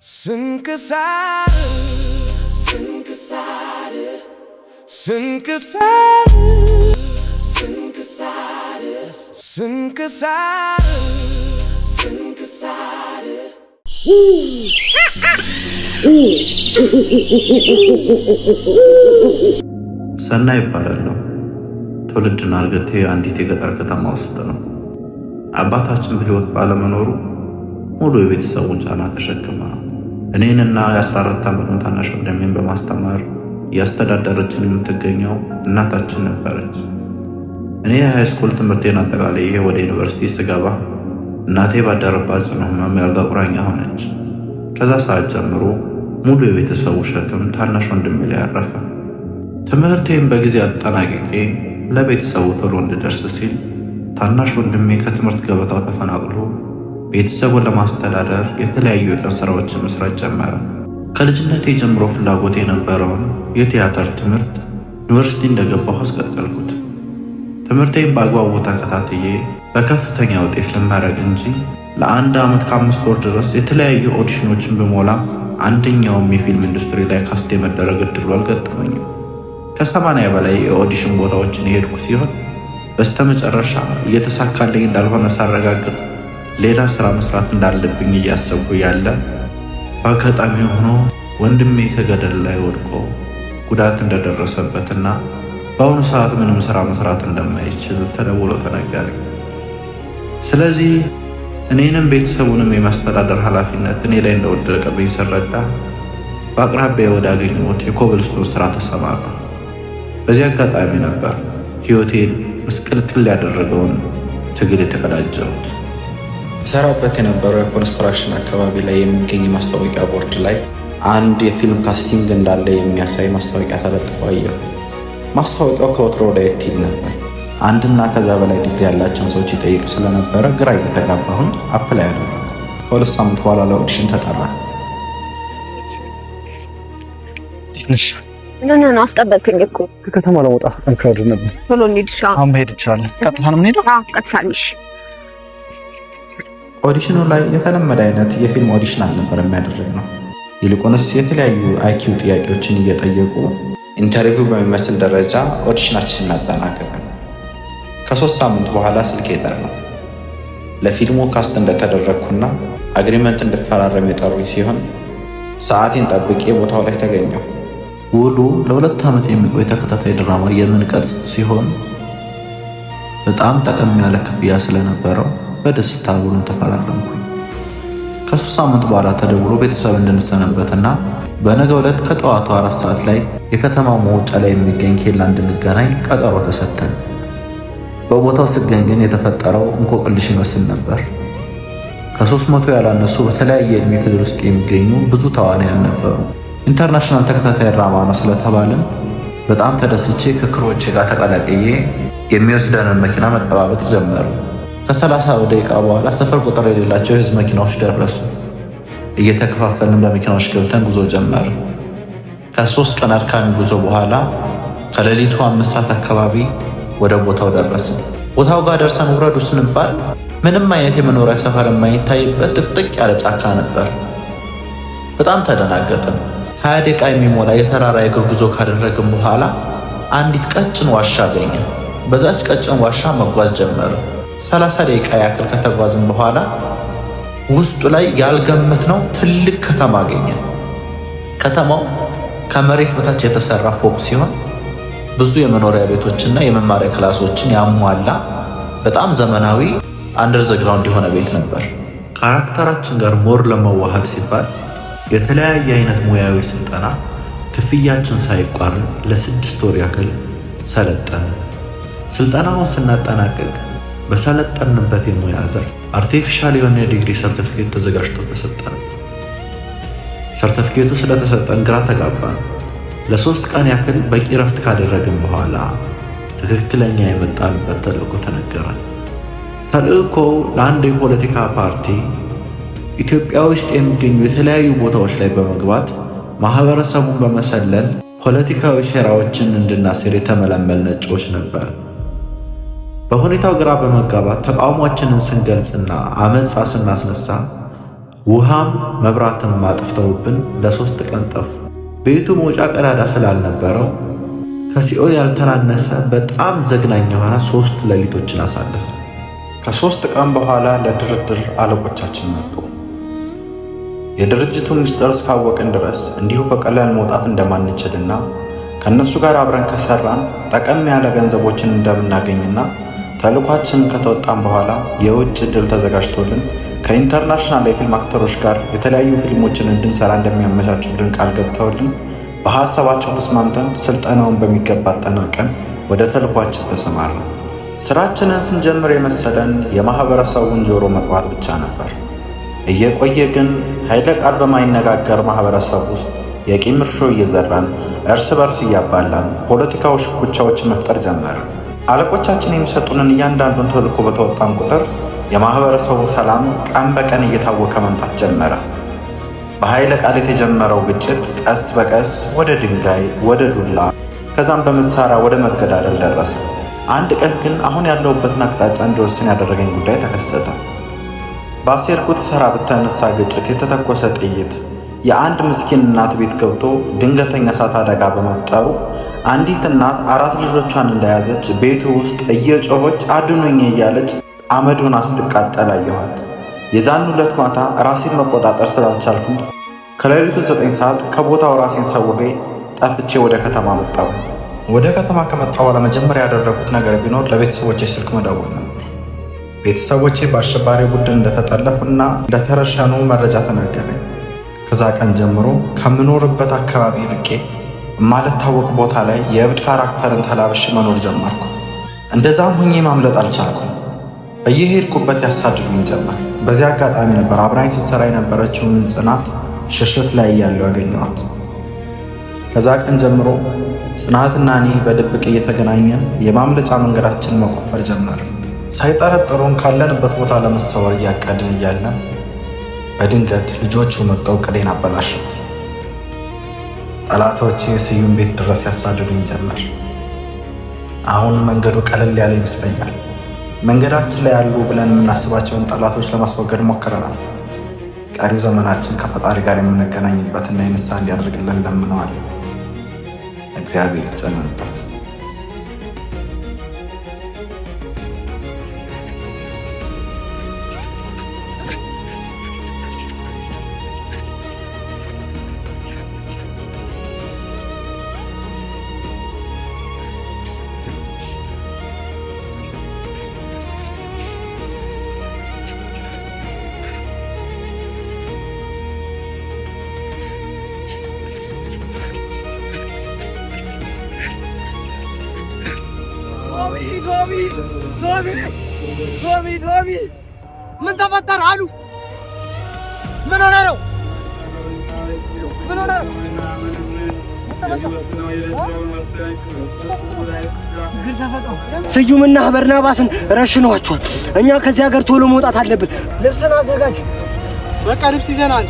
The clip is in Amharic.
ስንክሳር፣ ስንክሳር፣ ስንክሳር፣ ስንክሳር፣ ስንክሳር፣ ስንክሳር። ሰናይ ይባላለሁ። ትውልድና እድገቴ አንዲት የገጠር ከተማ ውስጥ ነው። አባታችን በሕይወት ባለመኖሩ ሙሉ የቤተሰቡን ጫና ተሸክማ እኔንና የ14 ዓመቱን ታናሽ ወንድሜን በማስተማር እያስተዳደረችን የምትገኘው እናታችን ነበረች። እኔ የ high school ትምህርቴን አጠቃልዬ ወደ ዩኒቨርሲቲ ስገባ እናቴ ባደረባት ጽኑ ሕመም የአልጋ ቁራኛ ሆነች። ከዛ ሰዓት ጀምሮ ሙሉ የቤተሰቡ ሸክም ታናሽ ወንድሜ ላይ አረፈ። ትምህርቴን በጊዜ አጠናቅቄ ለቤተሰቡ ቶሎ እንድደርስ ሲል ታናሽ ወንድሜ ከትምህርት ገበታው ተፈናቅሎ ቤተሰቡን ለማስተዳደር የተለያዩ የቀን ስራዎችን መስራት ጀመረ። ከልጅነቴ ጀምሮ ፍላጎት የነበረውን የቲያትር ትምህርት ዩኒቨርሲቲ እንደገባሁ አስቀጠልኩት። ትምህርቴን በአግባቡ ተከታትዬ በከፍተኛ ውጤት ልመረቅ እንጂ ለአንድ ዓመት ከ5 ወር ድረስ የተለያዩ audition ኦችን ብሞላ አንደኛውም የፊልም ኢንዱስትሪ ላይ cast የመደረግ እድሉ አልገጠመኝም። ከ80 በላይ የ audition ቦታዎችን የሄድኩ ሲሆን በስተመጨረሻ እየተሳካልኝ እንዳልሆነ ሳረጋግጥ ሌላ ስራ መስራት እንዳለብኝ እያሰብኩ ያለ በአጋጣሚ ሆኖ ወንድሜ ከገደል ላይ ወድቆ ጉዳት እንደደረሰበትና በአሁኑ ሰዓት ምንም ስራ መስራት እንደማይችል ተደውሎ ተነገረኝ። ስለዚህ እኔንም ቤተሰቡንም የማስተዳደር ኃላፊነት እኔ ላይ እንደወደቀብኝ ስረዳ በአቅራቢያ ወዳገኘሁት የኮብልስቶን ስራ ተሰማራሁ። በዚህ አጋጣሚ ነበር ህይወቴን ምስቅልቅል ያደረገውን ትግል የተቀዳጀሁት። ሰራበት የነበረው የኮንስትራክሽን አካባቢ ላይ የሚገኝ የማስታወቂያ ቦርድ ላይ አንድ የፊልም casting እንዳለ የሚያሳይ ማስታወቂያ ተለጥፎ አየሁ። ማስታወቂያው ከወትሮ ለየት ይል ነበር። አንድና ከዛ በላይ ዲግሪ ያላቸውን ሰዎች ይጠይቅ ስለነበረ ግራ እየተጋባሁኝ apply አደረግኩ። ከ2 ሳምንት በኋላ ለ audition ተጠራ። No, no, no፣ አስጠበቅኝ እኮ። ከከተማ ለመውጣት በጣም crowded ነበር። ቶሎ እንሂድ። እሺ። አሁን መሄድ እንችላለን። ቀጥታ ነው የምንሄደው? አዎ፣ ቀጥታ እንሂድ። Audition ኑ ላይ የተለመደ አይነት የፊልም audition አልነበረም ያደረግነው። ይልቁንስ የተለያዩ IQ ጥያቄዎችን እየጠየቁ interview በሚመስል ደረጃ audition ኣችንን አጠናቀቅን። ከ3 ሳምንት በኋላ ስልኬ ጠራ። ለፊልሙ cast እንደተደረግኩና agreement እንድፈራረም የጠሩኝ ሲሆን ሰዓቴን ጠብቄ ቦታው ላይ ተገኘሁ። ውሉ ለ2 ዓመት የሚቆይ ተከታታይ ድራማ የምንቀርጽ ሲሆን በጣም ጠቀም ያለ ክፍያ ስለነበረው በደስታ ውሉን ተፈራረምኩኝ። ከ3 ሳምንት በኋላ ተደውሎ ቤተሰብ እንድንሰነበትና በነገው ዕለት ከጠዋቱ 4 ሰዓት ላይ የከተማው መውጫ ላይ የሚገኝ ኬላ እንድንገናኝ ቀጠሮ ተሰጠን። በቦታው ስገኝ ግን የተፈጠረው እንቆቅልሽ ይመስል ነበር። ከ300 ያላነሱ በተለያየ ዕድሜ ክልል ውስጥ የሚገኙ ብዙ ተዋንያን ነበሩ። International ተከታታይ ድራማ ነው ስለተባልን በጣም ተደስቼ ከ crew ዎቼ ጋር ተቀላቅዬ የሚወስደንን መኪና መጠባበቅ ጀመሩ። ከ30 ደቂቃ በኋላ ስፍር ቁጥር የሌላቸው የህዝብ መኪናዎች ደረሱ። እየተከፋፈልን በመኪናዎች ገብተን ጉዞ ጀመርን። ከ3 ቀን አድካሚ ጉዞ በኋላ ከሌሊቱ 5 ሰዓት አካባቢ ወደ ቦታው ደረስን። ቦታው ጋር ደርሰን ውረዱ ስንባል ምንም አይነት የመኖሪያ ሰፈር የማይታይበት ጥቅጥቅ ያለ ጫካ ነበር። በጣም ተደናገጥን። 20 ደቂቃ የሚሞላ የተራራ የእግር ጉዞ ካደረግን በኋላ አንዲት ቀጭን ዋሻ አገኘን። በዛች ቀጭን ዋሻ መጓዝ ጀመርን። 30 ደቂቃ ያክል ከተጓዝን በኋላ ውስጡ ላይ ያልገመትነው ትልቅ ከተማ አገኘን። ከተማው ከመሬት በታች የተሰራ ፎቅ ሲሆን ብዙ የመኖሪያ ቤቶችና የመማሪያ class ኦችን ያሟላ በጣም ዘመናዊ under the ground የሆነ ቤት ነበር። Character ኣችን ጋር more ለመዋሃድ ሲባል የተለያየ አይነት ሙያዊ ስልጠና ክፍያችን ሳይቋረጥ ለ6 ወር ያክል ሰለጠንን። ስልጠናውን ስናጠናቅቅ በሰለጠንበት የሙያ ዘርፍ artificial የሆነ የዲግሪ ሰርቲፊኬት ተዘጋጅቶ ተሰጠን። ሰርቲፊኬቱ ስለተሰጠን ግራ ተጋባን። ለ3 ቀን ያክል በቂ ረፍት ካደረግን በኋላ ትክክለኛ የመጣንበት ተልእኮ ተነገረን። ተልእኮው ለአንድ የፖለቲካ ፓርቲ ኢትዮጵያ ውስጥ የሚገኙ የተለያዩ ቦታዎች ላይ በመግባት ማህበረሰቡን በመሰለል ፖለቲካዊ ሴራዎችን እንድናሴር የተመለመልን እጩዎች ነበር። በሁኔታው ግራ በመጋባት ተቃውሟችንን ስንገልጽና አመፃ ስናስነሳ ውሃም መብራትም አጥፍተውብን ለ3 ቀን ጠፉ። ቤቱ መውጫ ቀዳዳ ስላልነበረው ከሲኦል ያልተናነሰ በጣም ዘግናኝ የሆነ 3 ሌሊቶችን አሳለፍን። ከ3 ቀን በኋላ ለድርድር አለቆቻችን መጡ። የድርጅቱን ምስጢር እስካወቅን ድረስ እንዲሁ በቀላል መውጣት እንደማንችልና ከእነሱ ጋር አብረን ከሰራን ጠቀም ያለ ገንዘቦችን እንደምናገኝና ተልኳችንን ከተወጣን በኋላ የውጭ ዕድል ተዘጋጅቶልን ከ international የፊልም actor ኦች ጋር የተለያዩ ፊልሞችን እንድንሰራ እንደሚያመቻቹልን ቃል ገብተውልን በሐሳባቸው ተስማምተን ስልጠናውን በሚገባ አጠናቀን ወደ ተልኳችን ተሰማራን። ስራችንን ስንጀምር የመሰለን የማህበረሰቡን ጆሮ መጥባት ብቻ ነበር። እየቆየ ግን ኃይለ ቃል በማይነጋገር ማህበረሰብ ውስጥ የቂም እርሾ እየዘራን፣ እርስ በርስ እያባላን ፖለቲካዊ ሽኩቻዎችን መፍጠር ጀመርን። አለቆቻችን የሚሰጡንን እያንዳንዱን ተልዕኮ በተወጣን ቁጥር የማህበረሰቡ ሰላም ቀን በቀን እየታወከ መምጣት ጀመረ። በኃይለ ቃል የተጀመረው ግጭት ቀስ በቀስ ወደ ድንጋይ፣ ወደ ዱላ፣ ከዛም በመሳሪያ ወደ መገዳደል ደረሰ። አንድ ቀን ግን አሁን ያለሁበትን አቅጣጫ እንዲወስን ያደረገኝ ጉዳይ ተከሰተ። ባሴርኩት ሥራ በተነሳ ግጭት የተተኮሰ ጥይት የአንድ ምስኪን እናት ቤት ገብቶ ድንገተኛ እሳት አደጋ በመፍጠሩ አንዲት እናት አራት ልጆቿን እንደያዘች ቤቱ ውስጥ እየጮኸች አድኑኝ እያለች አመዱን ስትቃጠል አየኋት። የዛን ዕለት ማታ ራሴን መቆጣጠር ስላልቻልኩኝ ከሌሊቱ 9 ሰዓት ከቦታው ራሴን ሰውሬ ጠፍቼ ወደ ከተማ መጣሁ። ወደ ከተማ ከመጣሁ በኋላ መጀመሪያ ያደረጉት ነገር ቢኖር ለቤተሰቦቼ ስልክ መደወል ነበር። ቤተሰቦቼ በአሸባሪ ቡድን እንደተጠለፉና እንደተረሸኑ መረጃ ተነገረኝ። ከዛ ቀን ጀምሮ ከምኖርበት አካባቢ ርቄ የማልታወቅ ቦታ ላይ የእብድ character ን ተላብሼ መኖር ጀመርኩ። እንደዛም ሁኜ ማምለጥ አልቻልኩም። በየሄድኩበት ያሳድዱኝ ጀመር። በዚህ አጋጣሚ ነበር አብራኝ ስትሰራ የነበረችውን ጽናት ሽሽት ላይ እያለሁ ያገኘኋት። ከዛ ቀን ጀምሮ ጽናትና እኔ በድብቅ እየተገናኘን የማምለጫ መንገዳችንን መቆፈር ጀመርን። ሳይጠረጥሩን ካለንበት ቦታ ለመሰወር እያቀድን እያለን በድንገት ልጆቹ መጥተው ዕቅዴን አበላሹት። ጠላቶቼ ስዩም ቤት ድረስ ያሳድዱኝ ጀመር። አሁን መንገዱ ቀለል ያለ ይመስለኛል። መንገዳችን ላይ ያሉ ብለን የምናስባቸውን ጠላቶች ለማስወገድ ሞክረናል። ቀሪው ዘመናችን ከፈጣሪ ጋር የምንገናኝበትና የንስሐ እንዲያደርግልን ለምነዋል። እግዚአብሔር ይጨመርበት። ቶሚ፣ ቶሚ፣ ምን ተፈጠረ አሉ? ምን ሆነ ነው? ምን ሆነ ነው? ስዩምና በርናባስን ረሽነዋቸዋል። እኛ ከዚህ ሀገር ቶሎ መውጣት አለብን። ልብስን አዘጋጅ። በቃ ልብስ ይዘናል።